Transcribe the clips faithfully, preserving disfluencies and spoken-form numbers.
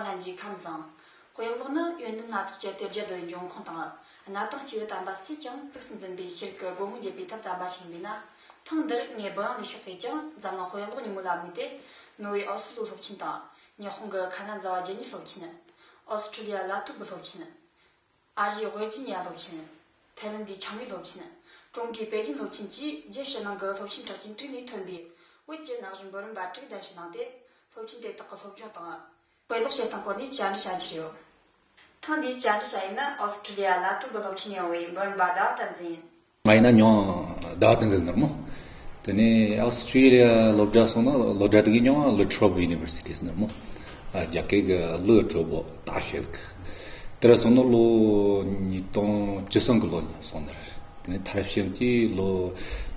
ལྷན་རྒྱས་ཁམས་བཟང་། དཔེ་ཀློག་ནི་ཡོན་ཏན་སྣ་ཚོགས་ཀྱི་དེ་བརྒྱད་དོའི་འབྱུང་ཁུངས་དང་། གནའ་དེང་སྐྱེས་བུ་དམ་པ་སུས་ཀྱང་གཙིགས་སུ་འཛིན་པའི་ཤེས་རིག་གི་སྒོ་མོ་འབྱེད་པའི་ཐབས་དམ་པ་ཞིག་ཡིན་པས་ན། ཐེངས་འདིར་ངས་བོད་ཡིག་ལས་ཤོག་སྟེ་ཀྱང་འཛམ་གླིང་དཔེ་ཀློག་ཉིན་མོའི་ལམ་ནས་ཏེ། ནོར་ཝེ་ཨོ་སི་ལོའི་སློབ་ཆེན་དང་། ཉི་ཧོང་གི་ཁ་ན་ཛ་ཝ་ཇི་ནིའི་སློབ་ཆེན། ཨོ་སི་ཁྲུ་ལི་ཡ་ལ་ཐུ་བུའི་སློབ་ཆེན། ཨ་རིའི་ཝེར་ཇི་ནི་ཡ་སློབ་ཆེན། ཐའི་ལན་གྱི་ཆིང་ལི་སློབ་ཆེན། ཀྲུང་གོའི་པེ་ཅིན་སློབ་ཆེན་བཅས་རྒྱལ་ཕྱི་ནང་གི་སློབ་ཆེན་གྲགས་ཅན་དྲུག་ནས་ཐོན་པའི་བོད་ཀྱི་ན་གཞོན་འབུམ་རམས་པ་དྲུག་གདན་ཞུ་གནང་སྟེ། སློབ་ཆེན་དེ་དག་གི་སློབ་སྦྱོང་དང་། དཔེ་ཀློག་བྱེད་སྟངས་སྐོར་ནས་བཅར་འདྲི་བྱ་རྒྱུ་རེད། ཐེངས་འདིའི་བཅར་འདྲི་བྱ་ཡུལ་ནི་ཨོ་སི་ཁྲུ་ལི་ཡ་ལ་ཐུ་བུའི་སློབ་ཆེན་ཡོང་བའི་འབུམ་རམས་པ་ཟླ་བ་བསྟན་འཛིན་ཡིན། ང་ཡིན་ན་མྱིང་ཟླ་བ་བསྟན་འཛིན་ཟེར་ནི་རེད་མོ། དེ་ནས་ཨོ་སི་ཁྲུ་ལི་ཡ་སློབ་གྲྭ་སོང་ན་སློབ་གྲྭ་དེ་གི་མྱིང་ལ་ཊོ་རོབ་ཡུ་ནི་ཝར་སི་ཊི་ཟེར་ནི་རེད་མོ། ཨ། རྒྱ་སྐད་གི་ལི་ཀྲོ་བོ་ཏཱ་ཤེལ་གི། དེ་ར་སོང་ན་ལོ་ཉིས་སྟོང་བཅུ་གསུམ་གི་ལོ་ནས་སོང་ནི་རེད། དེ་ནས་མཐར་ཕྱིན་གྱི་ལོ་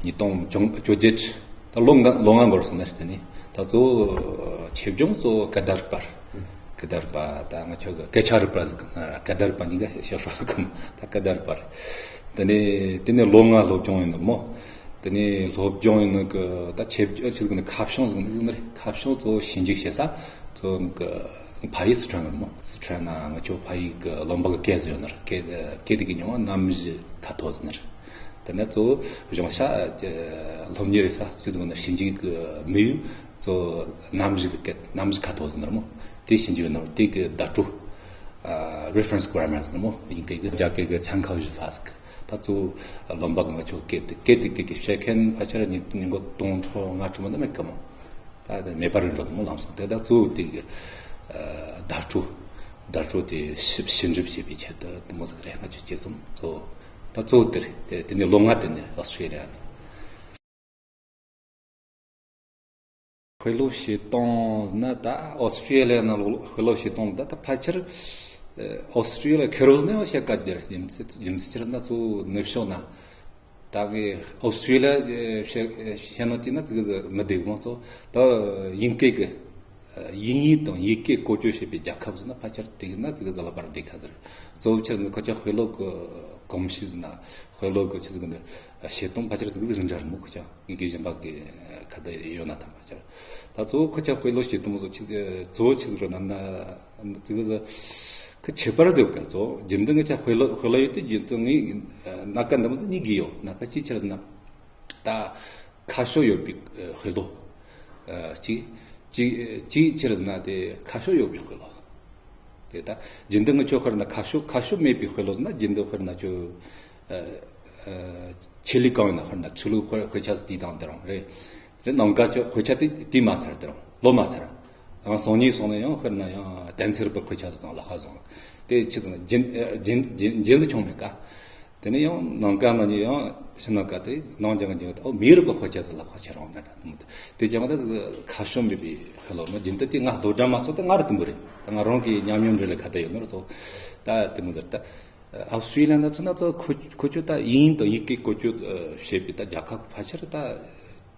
ཉིས་སྟོང་བཅོ་བརྒྱད། ད་ལོ་ལྔ་ལོ་ལྔ་འགོར་སོང་ནི་རེད། དེ་ནས་ད་གཙོ་བོ་ཆེད་སྦྱོང་གཙོ་བོ་སྐད་བརྡ་རིག་པ་རེད། སྐད་བརྡ་རིག་པ་ད་ང་ཆོ་གི་སྐད་ཆ་རིག་པ་ཟེར་གི། སྐད་བརྡ་རིག་པ་གཉིས་ཀ་བཤད་ཧྲོ་གི། ད་སྐད་བརྡ་རིག་པ་རེད། དེ་ནས་དེ་ནས་ལོ་ལྔ་སློབ་སྦྱོང་ཡིན་ནོ་མོ། དེ་ནས་སློབ་སྦྱོང་ཡིན་ནོ་གི་ད་ཆེད་ཆེད་ཟིག་ནི་ཁ་བྱང་ཟིག་ནི་ཟིག་ནི་རེད། ཁ་བྱང་གཙོ་བོ་ཞིབ་འཇུག་བྱེད་ས་གཙོ་བོ་གི་ཕ་ཡུལ་སི་ཁྲོན་ནོ་མོ། སི་ཁྲོན་ན་ང་ཆོ་ཕ་ཡུལ་གི་བློན་པོ་གི་སྐད་ཟིག་ཡོད་ནི་རེད། སྐད་སྐད་དེ་གི་མྱིང་ང་གནམ་གཤིས་ཁ་ཐོ་ཟིག་ནི་རེད། དེ་ནས་གཙོ་བོ་གཞུང་ཤ་སློབ་གཉེར་རེད་ས་ཆེད་ཟིག་ནི་ཞིབ་འཇུག་གི་དམིགས་ཡུལ་གཙོ་བོ་གནམ་གཤིས་གི་སྐད་གནམ་གཤིས་ཁ་ཐོ་ཟིག་ནི་རེད་མོ། དེ་ཞིབ་འཇུག་ནི་རེད། དེ་གི་བརྡ་སྤྲོད། ཨ། རེ་ཕ་རེན་སི་གྷ་ར་མར་ཟེར་ནི་མོ། དབྱིན་སྐད་ཀྱི་རྒྱ་སྐད་ཀྱི་参考语法ཟེར་གི། ད་གཙོ་བོ་བློན་པོ་གི་ང་ཆོ་སྐད་དེ་སྐད་དེ་སྐད་ཀྱི་བཤད་མཁན་ཕལ་ཆེར་ཉིས་ཉིས་འགོ་སྟོང་ཁྲི་ལྔ་ཁྲི་མ་ད་མེད་གི་མོ། ད་དེ་མེད་པ་རེད་འགྲོ་དུ་མོ་ལམ་སང་དེ་ད་གཙོ་བོ་དེ་གི་ཨ། བརྡ་སྤྲོད་བརྡ་སྤྲོད་དེ་ཞིབ་ཞིབ་འཇུག་བྱེད་པའི་ཆེད་དུ་དེ་མོ་ཟིག་རེད། ང་ཆོ་སྐྱེ་ཚོམ་གཙོ་བོ་ད་གཙོ་བོ་དེ་རེད། དེ་དེ་ནས་ལོ་ལྔ་དེ་ནས་ཨོ་སི་ཁྲུ་ལི་ཡ་ནས། དཔེ་ཀློག་བྱེད་སྟངས་ཟེར་ན་ད་ཨོ་སི་ཁྲུ་ལི་ཡ་ནང་ལོགས་དཔེ་ཀློག་བྱེད་སྟངས་ད་ད་ཕལ་ཆེར་ཨོ་སི་ཁྲུ་ལི་ཡ་ཁེར་རོ་ཟེར་ནས་བཤད་ཀ་རྒྱུ་རེད། རྒྱུ་མཚན་རྒྱུ་མཚན་ཆི་རེད་ན་གཙོ་བོ་ནུབ་ཕྱོགས་ན་ད་གི་ཨོ་སི་ཁྲུ་ལི་ཡ་བཤད་བཤད་ནོ་དེ་ན་ཙི་གི་ཟིག་མི་བདེ་གི་མོ། གཙོ་བོ་ད་དབྱིན་སྐད་གི་དབྱིན་ཡིག་དང་ཡིག་སྐད་བཀོལ་སྤྱོད་བྱེད་པའི་རྒྱལ་ཁབ་ཟེར་ན་ཕལ་ཆེར་དེ་གི་ན་ཙི་གི་ཟིག་ལ་བར་བདེ་ཁ་ཟེར། གཙོ་བོ་ཆི་རེད་ན་ཁོ་ཅག་དཔེ་ཀློག་གི་གོམས་གཤིས་ཟེར་ན། དཔེ་ཀློག་གི་ཆི་ཟིག་གི་བྱེད་སྟངས་ཕལ་ཆེར་ཟིག་ཟིག་རིགས་འདྲ་རེད་མོ། ཁོ་ཅག་ངེད་ཀྱི་གཞན་པ་གི་ཁ་བརྡ་ཡོད་ན་ཐང་ཕལ་ཆེར། ད་གཙོ་བོ་ཁོ་ཅག་དཔེ་ཀློག་བྱེད་སྟངས་སོགས་ཆི་གཙོ་བོ་ཆི་ཟིག་རེད་ན་ན་ཟིག་ཟིག་ཁོ་ཁྱད་པར་ཟིག་ག་གཙོ་བོ་རྒྱུན་དུ་ངེད་ཅག་དཔེ་ཀློག་དཔེ་ཀློག་ཡོད་དུས་རྒྱུན་དུ་ངས་སྣ་ཁ་འདི་མོ་ཟིག་གཉིས་གི་ཡོད། སྣ་ཁ་གཅིག་ཆི་རེད་ན་ད་ཁ་ཕྱོགས་ཡོད་པའི་དཔེ་ཀློག་གཅིག་གཅིག་གཅིག་ཆི་རེད་ན་དེ་ཁ་ཕྱོགས་ཡོད་པའི་དཔེ་ཀློག་དེ་ད་རྒྱུན་དུ་ངེད་ཆོ་དཔེར་ན་ཁ་ཕྱོགས་ཁ་ཕྱོགས་མེད་པའི་དཔེ་ཀློག་ཟེར་ན་རྒྱུན་དུ་དཔེར་ན་ཁྱོ་ཨ་ཨ་ཆེད་ལས་གང་ཡིན་ན་དཔེར་ན་ཆོས་ལུགས་དཔེ་དཔེ་ཆ་ཟིག་དེའི་སྟེང་དེ་རང་རེད། དེ་ནམ་མཁའ་ཆོ་དཔེ་ཆ་དེ་དེའི་མ་ཚར་དེ་རང་ལོ་མ་ཚར། ཡང་སང་ཉིན་སོང་ན་ཡང་དཔེར་ན་ཡང་གདན་ཚེ་རིང་གི་དཔེ་ཆ་ཟིག་དང་ལག་ཁ་བཟུང་། དེ་ཆི་ཟེར་ན་རྒྱུན་རྒྱུན་རྒྱུན་རྒྱུན་ཟིག་ཆུང་མེད་ཀ། དེ་ནས་ཡང་ནམ་མཁའ་ན་ཉི་ཡང་ཕྱི་ནམ་མཁའ་དེ་ནང་ཅང་གི་ཉི་འོ་མི་རིགས་པ་དཔེ་ཆ་ཟིག་ལ་དཔེ་ཆ་རང་འདྲ་འདྲ་དེ་མོ་དེ་ཀྱང་ད་ཁ་ཕྱོགས་མེད་པའི་ཧེ་ལོ་ནི་རྒྱུན་དུ་དེ་ང་སློབ་གྲྭ་མ་སོང་ད་ང་ར་དུམ་བུ་རེད། ད་ང་རང་གི་ཉམས་མྱོང་འདྲ་ལས་ཁ་ད་ཡོད་ནོ་ར་ཚོ་ད་དེ་མོ་ཟེར་ད་ཨ་སུའི་ལན་ད་ཚོ་ན་ཚོ་ཁོ་ཁོ་ཆོ་ད་དབྱིན་དང་དབྱིན་སྐད་བཀོལ་སྤྱོད་བྱེད་པའི་ད་རྒྱལ་ཁབ་ཕལ་ཆེར་ད་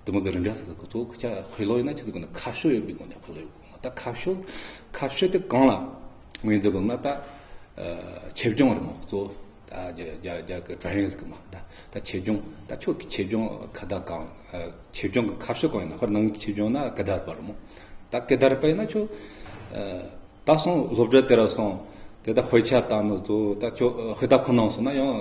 དེ་མོ་ཟེར་རིགས་འདྲ་ས་ཚོ་ཁོ་ཚོ་ཁོ་ཆ་ཧེ་ལོ་ཡིན་ན་ཆི་ཟིག་ན་ཁ་ཕྱོགས་ཡོད་པའི་སྒོ་ནས་ཧེ་ལོ་ཡོད་གོ་ད་ཁ་ཕྱོགས་ཁ་ཕྱོགས་དེ་གང་ལ་ངོས་འཛིན་དགོས་ན་ད་ཨ་ཆེད་སྦྱོང་རེད་མོ་གཙོ། ད་རྒྱ་རྒྱ་རྒྱ་གི་ཀྲ་ཧེང་ཟིག་གི་མ་ད་ད་ཆེད་སྦྱོང་ད་ཁྱོད་ཀྱི་ཆེད་སྦྱོང་ཁ་བརྡ་གང་ཨ་ཆེད་སྦྱོང་གི་ཁ་ཕྱོགས་གང་ཡིན་ན་ཧོར་ནང་གི་ཆེད་སྦྱོང་ན་སྐད་བརྡ་རིག་པ་རེད་མོ། ད་སྐད་བརྡ་རིག་པ་ཡིན་ན་ཁྱོད་ཨ་ད་སོང་སློབ་གྲྭ་དེ་ར་སོང་དེ་ད་དཔེ་ཆ་ལྟ་ནི་གཙོ་ད་ཁྱོད་དཔེ་ལྟ་ཁོ་ནང་སོང་ན་ཡང་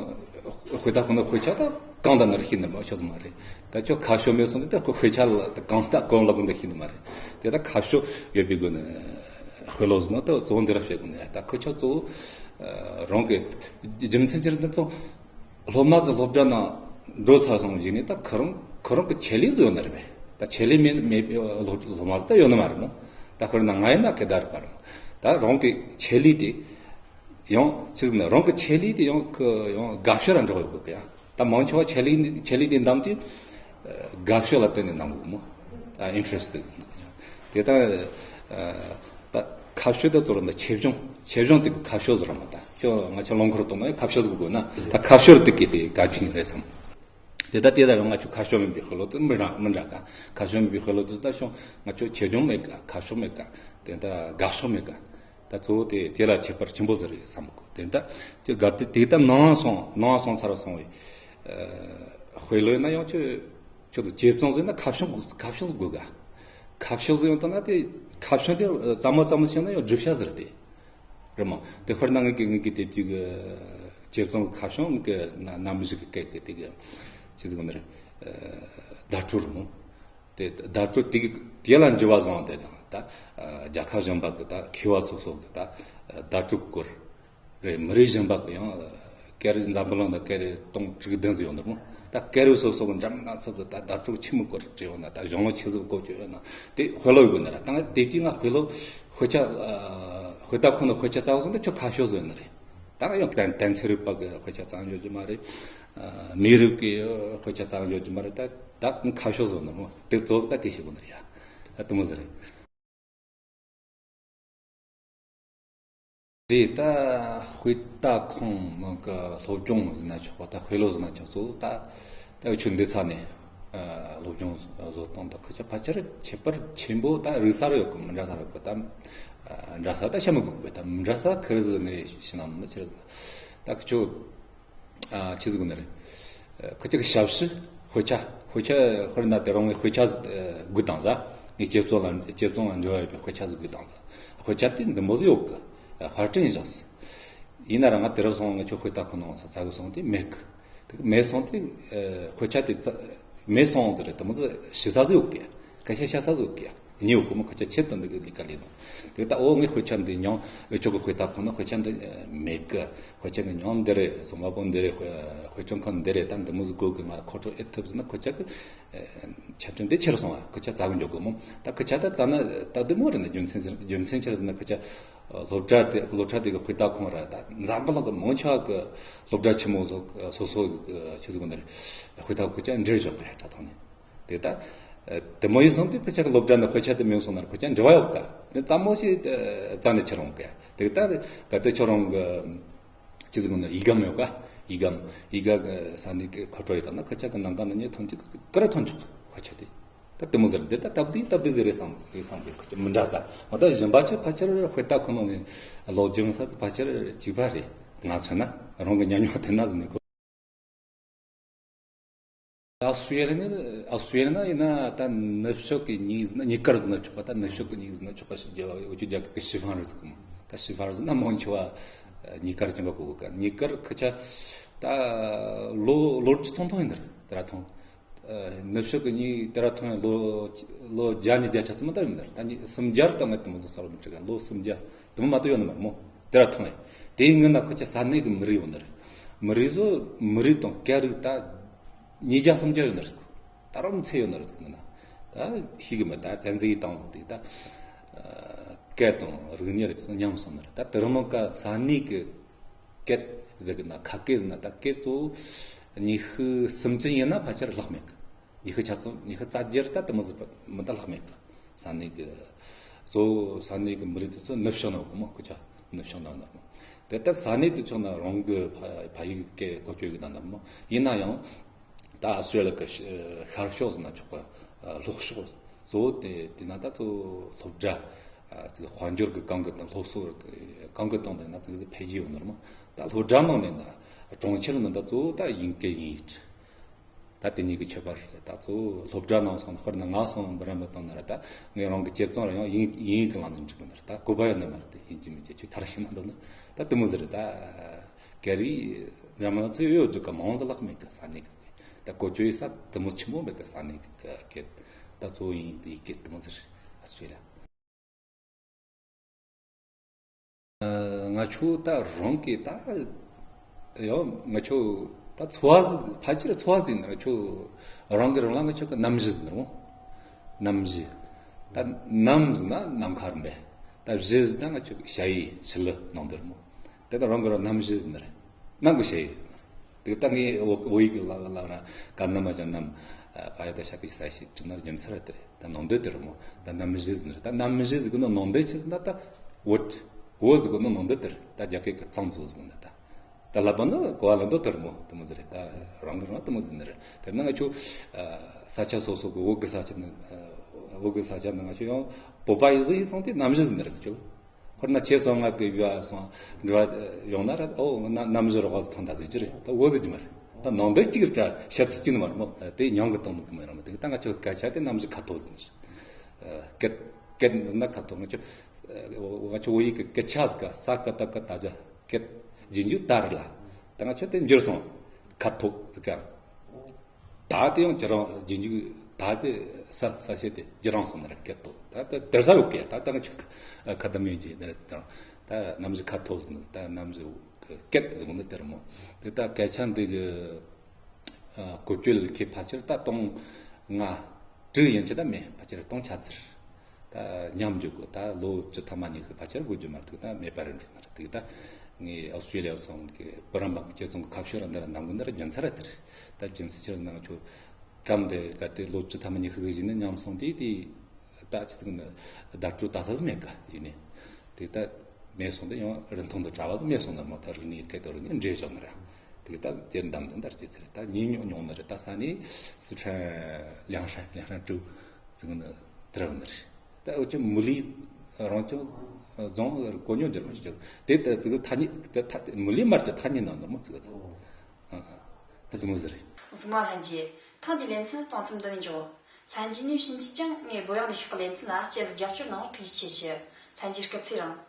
དཔེ་ལྟ་ཁོ་ན་དཔེ་ཆ་ད་གང་ལྟ་ན་ར་ཤེས་ནི་མ་ཤོད་མ་རེད། ད་ཁྱོད་ཁ་ཕྱོགས་མེད་སོང་དེ་ད་དཔེ་ཆ་ལ་ད་གང་ལྟ་གང་ལ་གོ་ན་ཤེས་ནི་མ་རེད། དེ་ད་ཁ་ཕྱོགས་ཡོད་པའི་སྒོ་ནས་དཔེ་ཀློག་ཟེར་ན་ད་གཙོ་བོ་འདི་ར་བཤད་དགོས་ནས་ད་ཁོ་ཆོ་གཙོ་བོ་རང་གི་རྒྱུ་མཚན་ཅི་རེད་ད་གཙོ་སློབ་མ་ཚོ་སློབ་གྲྭ་ནང་འགྲོ་ཚར་སོང་ཞིག་ནས་ད་ཁོ་རང་ཁོ་རང་གི་ཆེད་ལས་བཟོས་ན་རེད་པས། ད་ཆེད་ལས་མེད་མེད་སློབ་སློབ་མ་ཚོ་ད་ཡོད་ནི་མ་རེད་མོ། ད་ཁོ་རང་ན་ང་ཡིན་ན་སྐད་བརྡ་རིག་པ་རེད་མོ། ད་རང་གི་ཆེད་ལས་དེ་ཡང་ཆི་ཟིག་ན་རང་གི་ཆེད་ལས་དེ་ཡང་ཁོ་ཡང་དགའ་ཕྱོགས་ལ་འགྲོ་དགོས་གི་ཡ། ད་མང་ཆེ་བ་ཆེད་ལས་ཆེད་ལས་དེ་འདམ་དེ་དགའ་ཕྱོགས་ལ་བརྟེན་ནས་གནང་དགོས་མོ། ཨ་ཨིན་ཊི་རེ་སི་ཊི་དེ་ད་ཨ་ད་ཁ་ཕྱོགས་དེ་གཙོ་བོ་ད་ཆེད་སྦྱོང་ཆེད་སྦྱོང་དེ་གི་ཁ་ཕྱོགས་ཟེར་མོ། ད་ཁྱོད་ང་ཆོ་རླངས་འཁོར་གཏོང་ན་ཁ་ཕྱོགས་ཟིག་དགོས་ན་ད་ཁ་ཕྱོགས་དེ་གི་དེ་གལ་ཆེན་རེད་བསམ། དེ་ད་དེ་ད་ཡང་ང་ཆོ་ཁ་ཕྱོགས་མིན་པའི་ཧེ་ལོ་དེ་མི་འདྲ་མི་འདྲ་ག་ཁ་ཕྱོགས་མིན་པའི་ཧེ་ལོ་དེ་ད་ཤོང་ང་ཆོ་ཆེད་སྦྱོང་མེད་ག་ཁ་ཕྱོགས་མེད་ག་དེ་ད་དགའ་ཕྱོགས་མེད་ག་ད་གཙོ་བོ་དེ་དེ་ལ་ཁྱད་པར་ཆེན་པོ་ཟིག་རེད་བསམ་གོ། དེ་ད་ཅི་ག་དེ་དེ་ད་ནང་སོང་ནང་སོང་ཚར་སོང་བའི་ཨ་དཔེ་ལོས་ན་ཡང་ཁྱོད་ཁྱོད་དུ་ཇེ་བཙོང་ཟིན་ན་ཁ་བྱང་ཁ་བྱང་དགོས་ག་ཁ་བྱང་ཟིན་ཡོང་དང་ན་དེ་ ཁ་བྱང་དེ་ཙམ་མ་ཙམ་མ་བྱས་ན་ཡང་བསྒྲུབ་བྱ་ཟེར་ཏེ། རེད་མོ། དེ་དཔེར་ན་ངེད་ཀྱི་ངེད་ཀྱི་དེ་དུས་ཀྱི་ཅེ་བཙོང་གི་ཁ་བྱང་གི་ན་ནམ་ཞིག་གི་སྐད་ཀྱི་དེ་གི་ཅི་ཟིག་ནི་རེད། བརྡ་སྤྲོད་རེད་མོ། དེ་བརྡ་སྤྲོད་དེ་གི་དེ་ལ་འགྱུར་བ་བཟུང་སྟེ་དང་ད་རྒྱལ་ཁབ་གཞན་པ་གི་ད་མཁས་པ་ཚོ་སོགས་ཀྱི་ད་བརྡ་སྤྲོད་སྐོར། རེད། མི་རིགས་གཞན་པ་གི་ཡང་སྐད་རིགས་འཛམ་བུ་གླིང་ན་སྐད་རིགས་སྟོང་དྲུག་བདུན་ཟིག་ཡོད་ནི་རེད་མོ། ད་སྐད་རིགས་སོ་སོ་གི་འདྲ་མིན་སྣ་ཚོགས་གི་ད་བརྡ་སྤྲོད་ཆི་མོ་སྐོར་བྲིས་ཡོད་ན། ད་གཞུང་ལུགས་ཆི་ཟིག་གོ་ཆོད་ཡོད་ན་དེ་དཔེ་ཀློག་དགོས་ནི་ར། ད་ང་དེ་དུས་ང་དཔེ་ཀློག་དཔེ་ཆ་དཔེ་ལྟ་ཁོ་ན་དཔེ་ཆ་བཙལ་བ་སོང་ད་ཁྱོད་ཁ་ཤོ་ཟིག་ཡོད་ནི་རེད། ད་ང་ཡང་གཏན་གཏན་ཚན་རིག་པ་གི་དཔེ་ཆ་བཙལ་འཇོག་རྒྱུ་མ་རེད། མི་རིགས་ཀྱི་དཔེ་ཆ་བཙལ་འཇོག་རྒྱུ་མ་རེད། ད་ད་ཁ་ཤོ་ཟིག་ཡོད་ནི་རེད་མོ། དེ་གཙོ་བོ་ད་དེ་ཤེས་དགོས་ནི་རེད་ཡ། ད་དེ་མོ་ཟིག་རེད། རེད། ད་དཔེ་ལྟ་ཁང་ནང་གི་སློབ་སྦྱོང་ཟེར་ན་ཆོག་པ། ད་དཔེ་ཀློག་ཟེར་ན་ཆོག་གཙོ་བོ་ད་ད་འུ་ཆོ་འདི་ས་ནས་སློབ་སྦྱོང་བཟོ་སྟངས་ད་ཁོ་ཆ་ཕལ་ཆེར་ཁྱད་པར་ཆེན་པོ་ད་རིག་ས་རེ་ཡོད་གི། མི་འདྲ་ས་རེ་ཡོད་གི། ད་འདྲ་ས་ད་བཤད་མི་དགོས་གི། ད་མི་འདྲ་ས་ཁེར་ཟིག་ངས་ཤི་ན་མི་ཆེར་ཟིག་ད་ཁོ་ཆོ། ཨ་ཆི་ཟིག་ནི་རེད། ཁོ་ཅག་གི་ཞབས་ཕྱི་དཔེ་ཆ། དཔེ་ཆ་དཔེར་ན་དེ་རིང་ངས་དཔེ་ཆ་ཟིག་སྒུག་བཏང་ཟ། ངས་ཅེ་བཙོང་ལ་ཅེ་བཙོང་ལ་འབྲེལ་བ་ཡོད་པའི་དཔེ་ཆ་ཟིག་སྒུག་བཏང་ཟ། དཔེ་ཆ་དེ་འདི་མོ་ཟིག་ཡོད་གི། དཔར་སྐྲུན་བཞག་ཟིག་ཡིན་ན་ར་ང་དེ་རིང་སོང་ང་ཆོ་དཔེ་ལྟ་ཁོ་ནང་ས་ཚ་གི་སོང་དེ་མེད་གི། དེ་གི་མེད་སོང་དེ་དཔེ་ཆ་དེ་རྩ་མེད་སོང་ཟེར་རེད། དེ་མོ་ཟིག་ཞིག་ས་ཟིག་ཡོད་གི། སྐད་ཆ་བཤད་ས་ཟིག་ཡོད་གི། ཉེ་བོ་ཀུ་མོ་ཁ་ཆ་ཆེད་དུ་འདི་གི་ལས་ཀ་ལས་ནོ། དེ་ལྟ་འོ་ངའི་དཔེ་ཆ་འདི་ཉོང་། འུ་ཆོ་གི་དཔེ་ལྟ་ཁང་ན་དཔེ་ཆ་འདི་མེད་གི། དཔེ་ཆ་གི་ཉོང་འདི་རེད། སོ་མ་པོ་འདི་རེད། དཔེ་དཔེ་སྐྲུན་ཁང་འདི་རེད། ད་འདི་མོ་ཟིག་དགོས་གི། ང་ཁོ་ཚོ་ཨེ་ཐུབ་ཟེར་ན་ཁོ་ཆ་གི་ཆ་འཕྲིན་འདི་ཁྱེར་སོང་བ། ཁོ་ཆ་རྩ་གི་འཇོག་གི་མོ། ད་ཁོ་ཆ་ད་རྩ་ན་ད་འདི་མོ་རེད་ན། རྒྱུ་མཚན་ཟེར་རྒྱུ་མཚན་ཆི་རེད་ཟེར་ན་ཁོ་ཆ་སློབ་གྲྭ་དེ་སློབ་གྲྭ་དེ་གི་དཔེ་ལྟ་ཁང་ར་ད་འཛམ་བུ་གླིང་གི་མང་ཆེ་བ་གི་སློབ་གྲྭ་ཆེན་མོ་སོ་སོ་སོ་ཆི་ཟིག་འདི་རེད། དཔེ་ལྟ་ཁོ་ཆ་འབྲེལ་བཞག་གི་རེད། ད་ཐོག་ནས། དེ་ལྟ། དེ་མོ་ཡིན་སོང་དུས་ཁོ་ཅག་གི་སློབ་གྲྭ་ནས་དཔེ་ཆ་དེ་མེད་སོང་ན་ཁོ་ཅག་འབྲེལ་བ་ཡོད་ག། དེ་ཙམ་མོ་ཞིག་རྩ་ནས་ཁྱེར་འོང་གི། དེ་ལྟ་ག་དེ་ཁྱོད་རང་གི་ཅི་ཟིག་ན་ཡིག་སྒམ་ཡོད་ག། ཡིག་སྒམ་ཡིག་སྒམ་གི་ས་ནས་གི་ཁོ་སྤྲོད་ཡོད་ན་ཁོ་ཅག་གི་ནང་ག་ན་ཉེ་ཐོན་གྱི་ག་རེ་ཐོན་ཆོག་དཔེ་ཆ་དེ། ད་དེ་མོ་ཟེར་དེ་ད་སྟབས་བདེ་སྟབས་བདེ་ཟེར་རེད་བསམ་རེད་བསམ་གི། ཁོ་ཅག་མི་འདྲ་ས་མ་ད་གཞན་པ་ཆ་ཕལ་ཆེར་དཔེ་ལྟ་ཁོ་ནང་ནས་ལོ་རྒྱུས་ས་དེ་ཕལ་ཆེར་གཅིག་པ་རེད། ང་མཚོན་ན་རང་གི་ཉམས་མྱོང་དེ་ན་ཟིན་ནས་ཁོ། ཨ་སུའེ་རི་ནི་ཨ་སུའེ་རི་ན་ཡིན་ན་ད་ནུབ་ཕྱོགས་ཀྱི་ཉིན་ཟིན་ན་ཉིན་དཀར་ཟིན་ན་ཆོག་པ། ད་ནུབ་ཕྱོགས་ཀྱི་ཉིན་ཟིན་ན་ཆོག་པ་ཞིག་རྒྱ་འུ་ཅོ་རྒྱ་གི་ཞི་ཧྥང་རི་ཟིག་གི་མོ། ད་ཞི་ཧྥང་རི་ཟིན་ན་མང་ཆེ་བ་ཉིན་དཀར་ཅན་པ་གོ་གི། ཉིན་དཀར་ཁ་ཆ་ད་ལོ་ལོ་བཅུ་ཐུང་ཐུང་ཡིན་ནི་རེད། དེ་ར་ཐུང་། ནུབ་ཕྱོགས་ཀྱི་ཉིན་དེ་ར་ཐུང་ཡང་ལོ་ལོ་བརྒྱ་ཉིས་བརྒྱ་ཆ་ཙམ་ད་ཡིན་ནི་རེད། ད་ཉིན་སུམ་བརྒྱ་ར་ད་ང་དེ་མོ་ཟིག་ས་རུ་མི་འགྲིག་ག། ལོ་སུམ་བརྒྱ། དེ་མོ་མ་གཏོགས་ཡོད་ནི་མ་རེད་མོ། དེ་ར་ཐང་ཡིན། དེའི་སྔོན་ན་ཁོ་ཅག་ས་གནས་ཀྱི་མི་རིགས་ཡོད་ནི་རེད། མི་རིགས་ཚོ་མི་རིགས་དང་སྐད་རིགས་ད་ཉིས་བརྒྱ་སུམ་བརྒྱ་ཡོད་ནི་རེད། ད་རུང་ཚད་ཡོད་ནི་རེད་ཟེར་ན། ད་ཤེས་གི་མེད། ད་བཙན་འཛུལ་བཏང་ཟིག་དེ་ད་སྐད་དང་རིག་གནས་རིགས་ཚོ་ཉམས་སོང་ནི་རེད། ད་དེ་རིང་མོ་ཀ་ས་གནས་ཀྱི་སྐད་ཟེར་གི་ན་ཁ་སྐད་ཟེར་ན་ད་སྐད་གཙོ་བོ་ཉི་ཤུ་སུམ་ཅུ་ཡིན་ན་ཕལ་ཆེར་ལྷག་མེད་གི། ཉི་ཤུ་ཆ་ཙམ་ཉི་ཤུ་རྩ་བརྒྱད་ད་དེ་མོ་ཟིག་མི་ད་ལྷག་མེད་གི། ས་གནས་ཀྱི་གཙོ་བོ་ས་གནས་ཀྱི་མི་རིགས་དེ་ཚོ་ནུབ་ཕྱོགས་ནང་གི་མོ། ཁོ་ཅག་ནུབ་ཕྱོགས་ནང་ནང་མོ། དེ་ལྟར་ས་གནས་དེ་ཕྱོགས་ན་རང་གི་ཕ་ཕ་ཡུལ་སྐད་གོ་ཆོད་ཀྱི་ད་ནང་མོ། ཡིན་ན་ཡང་ད་ཨ་སུའེ་ལི་ཀི་ཤར་ཕྱོགས་ཟེར་ན་ཆོག་གི། ལྷོ་ཕྱོགས་གཙོ་བོ་དེ་དེ་ན་ད་གཙོ་བོ་སློབ་གྲྭ་ཅིག་དཔལ་འབྱོར་གྱི་གང་གི་དང་སློབ་གསོ་གང་གི་དང་དེ་ན་ཅིག་འཕེལ་རྒྱས་ཡོང་ནོར་མོ། ད་སློབ་གྲྭ་ནང་ནས་ན་གྲོང་ཁྱེར་ནང་ད་གཙོ་བོ་ད་དབྱིན་སྐད་དབྱིན་ཡིག་ད་དེ་གཉིས་ཀྱི་ཁྱད་པར་རེད། ད་གཙོ་བོ་སློབ་གྲྭ་ནང་སོང་ན་དཔེར་ན་ང་སོང་འབུ་རམ་པ་བཏང་ན་ར་ད་ངས་རང་གི་ཁྱབ་ཚང་ར་ཡང་དབྱིན་དབྱིན་ཡིག་གི་ལམ་ནས་འགྲིག་གི་ན་ར་ད་བཀོད་པ་ཡོད་ན་མ་རེད། དེ་ཡིན་གཅིག་མིན་གཅིག་ཆུ་ཐར་ཤི་མ་འགྲོ་ན་ད་དེ་མོ་ཟེར་རེད། ད་ག་རེ་འདྲ་མ་ཚོ་ཡོད་འདུག་ག། མང་ཟེར་ལག་མེད་གི་ས་གནས་གི་ད་གོ་ཆོད་ཡོད་ས་དེ་མོ་ཆེན་པོ་མེད་གི་ས་གནས་གི་སྐད། ད་གཙོ་བོ་དབྱིན་ཡིག་དེ་ཡིག་སྐད་དེ་མོ་ཟེར་ཨ་སུ་ཡ། ང་ཆོ་ད་རང་གི་ད་ཡང་ང་ཆོ་ད་འཚོ་བ་ཟིག་ཕལ་ཆེར་འཚོ་བ་ཟིག་ན་ང་ཆོ་རང་གི་རང་ལ་ང་ཆོ་གི་གནམ་གཤིས་ཟེར་ནོ། གནམ་གཤིས། ད་གནམ་ཟེར་ན་ནམ་མཁའ་རེད་པས། ད་གཤིས་ཟེར་ན་ང་ཆོ་གི་ཞ་ཡི་ཞི་ལི་ནང་དེ་རེད་མོ། དེ་ད་རང་གི་རང་གནམ་གཤིས་ཟེར་ནི་རེད། གནམ་གི་ཞ་ཡི་ཟེར་ནི་རེད། དེ་ད་ངས་བོད་ཡིག་གི་ལ་ལ་ལ་ན་ག་ན་མ་ཅང་གནམ་ཨ་ཡ་ད་ཤ་གི་ས་ཞིག་གྲུ་ནར་རྒྱུ་མཚན་རེད། དེ་རེད། ད་ནང་དོན་དེ་རེད་མོ། ད་གནམ་གཤིས་ཟེར་ནི་རེད། ད་གནམ་གཤིས་ཟེར་གི་ནོ་ནང་དོན་ཆི་ཟེར་ན་ད་བོད་བོད་ཟེར་གི་ནོ་ནང་དོན་དེ་རེད། ད་རྒྱ་སྐད་གི་གཙང་བཟོ་ཟེར་ནི་ད། ད་ལབ་པ་ནི་གོ་བ་ལ་འདོད་དེ་རེད་མོ། དེ་མོ་ཟེར་རེད། ད་རང་གི་རང་དེ་མོ་ཟེར་ནི་རེད། དེ་ན་ང་ཆོ་ས་ཆ་སོ་སོ་གི་བོད་གི་ས་ཆ་ནི་བོད་གི་ས་ཆ་ནི་ང་ཆོ་ཡང་བོད་པ་ཡི་ཟི་ཡི་སོང་དེ་གནམ་གཤིས་ཟེར་ནི་རེད། ང་ཆོ་དཔེར་ན་ཁྱེད་སོང་ང་གི་ཡུལ་སོང་འགྲོ་བ་ཡོང་ན་ར་ཨོ་ན་གནམ་གཤིས་རོགས་ཟིག་ཐོན་ད་ཟེར་གྱི་རེད། ད་འོ་ཟེར་གྱི་མ་རེད། ད་ནང་དོན་གཅིག་རེད། ད་ཤ་ཚིག་གཅིག་ནི་མ་རེད་མོ། དེ་མྱང་གི་གཏོང་ནི་གི་མ་རེད་མོ། དེ་ད་ང་ཆོ་སྐད་ཆ་དེ་གནམ་གཤིས་ཁ་ཐོག་ཟེར་ནི་རེད། སྐད། སྐད་ན་ཁ་ཐོག་ང་ཚོ་ང་ཚོ་བོད་ཡིག་གི་སྐད་ཆ་ཟིག་ག་ས་ཀ་ད་ཀ་ད་ཇ་སྐད་རྗེས་འཇུག་ད་རེད་ལ། ད་ང་ཚོ་དེ་འགྱུར་སོང་། ཁ་ཐོག་ཟིག་ག་ད་དེ་ཡང་ཇི་རང་རྗེས་འཇུག་ད་དེ་ས་ས་བྱས་ཏེ་ཇི་རང་སོང་ན་ར་སྐད་ཐོག་ད་ད་དེར་ས་ཡོད་གི། ད་ད་ང་ཚོ་ཁ་ད་མིན་གྱི་ནི་རེད། ད་ནམ་ཞིག་ཁ་ཐོག་ཟིན་ད་ནམ་ཞིག་སྐད་ཟིན་ནི་དེར་མོ། དེ་ད་སྐད་ཆ་འདི་གི་ཨ་བཀོལ་སྤྱོད་ལ་ཁེ་ཕལ་ཆེར་ད་སྟོང་ལྔ་དྲུག་ཡན་ཆད་ད་མེད། ཕལ་ཆེར་སྟོང་ཆ་ཚར། ད་ཉམས་འཇུག་གི་ད་ལོ་བཅུ་ཐམ་པ་ཉི་ཤུ་ཕལ་ཆེར་དགོས་རྒྱུ་མ་རེད། ད་མེད་པ་རེད་འགྲོ་ན་རེད། ད་ངས་ཨོ་སི་ཀྲི་ལི་ཡ་སོང་གི་བུ་རམ་པ་གི་ཁྱེད་ཚོ་གི་ཁ་ཕྱོགས་ར་འདི་ར་འདང་གི་འདི་ར་རྒྱུ་མཚན་ར་དེ་རེད། ད་རྒྱུ་མཚན་ཆི་ཟེར་ན་ང་ཚོ་བཀྲམ་དེ་ག་དེ་ལོ་བཅུ་ཐམ་པ་ཉི་ཤུ་གི་གཞི་ནས་ཉམས་སོང་དེ་དེ་ད་ཆི་ཟེར་ན་བརྡ་སྤྲོད་ད་ས་ཟིག་མེད་ག་ཡིན་ནས། དེ་ད་མེད་སོང་དེ་ཡང་རིན་ཐང་དུ་གྲྭ་བ་ཟིག་མེད་སོང་ན་མོ་ད་རིག་གནས་སྐད་དོ་རིག་གནས་འདྲེས་བཞག་ན་ར། དེ་ད་དེར་འདམ་དུ་འདར་གྱི་ཚེ་ད་ཉིན་ཉོག་ཉོག་ན་རེད། ད་ས་ནས་སི་ཁྲོན་ལིའང་ཧྲན་ལིའང་ཧྲན་ཀྲུའུ་ཟིག་ན་དེ་ར་ན་རེད། ད་འུ་ཅག་མུ་ལི་རང་ཅག་རྫོང་གོ་ཉོ་འཇར་མ་ཞིག་དེ་ད་ཙི་གི་ཐ་སྙད་དེ་ད་མུ་ལི་མར་གྱི་ཐ་སྙད་ནང་ནོར་མོ་ཙི་གི་ད་དུ་མོ་ཟེར་རེད། གཟིགས་མ་ལྷན་རྒྱས། ཐེངས་འདིའི་ལེ་ཚན་གཏོང་མཚམས་འདི་ནས་འཇོག། ལྷན་རྒྱས་ནས་ཕྱིན་ཆད་ཀྱང་ངས་འབོད་ཡངས་ནས་ཞུགས་པའི་ལེ་ཚན་ལ་སྤྱན་རྒྱབ་སྐྱོར་གནང་བར་ཐུགས་རྗེ་ཆེ་ཞུ། ལྷན་རྒྱས་སྐུ་ཚེ་རིང་།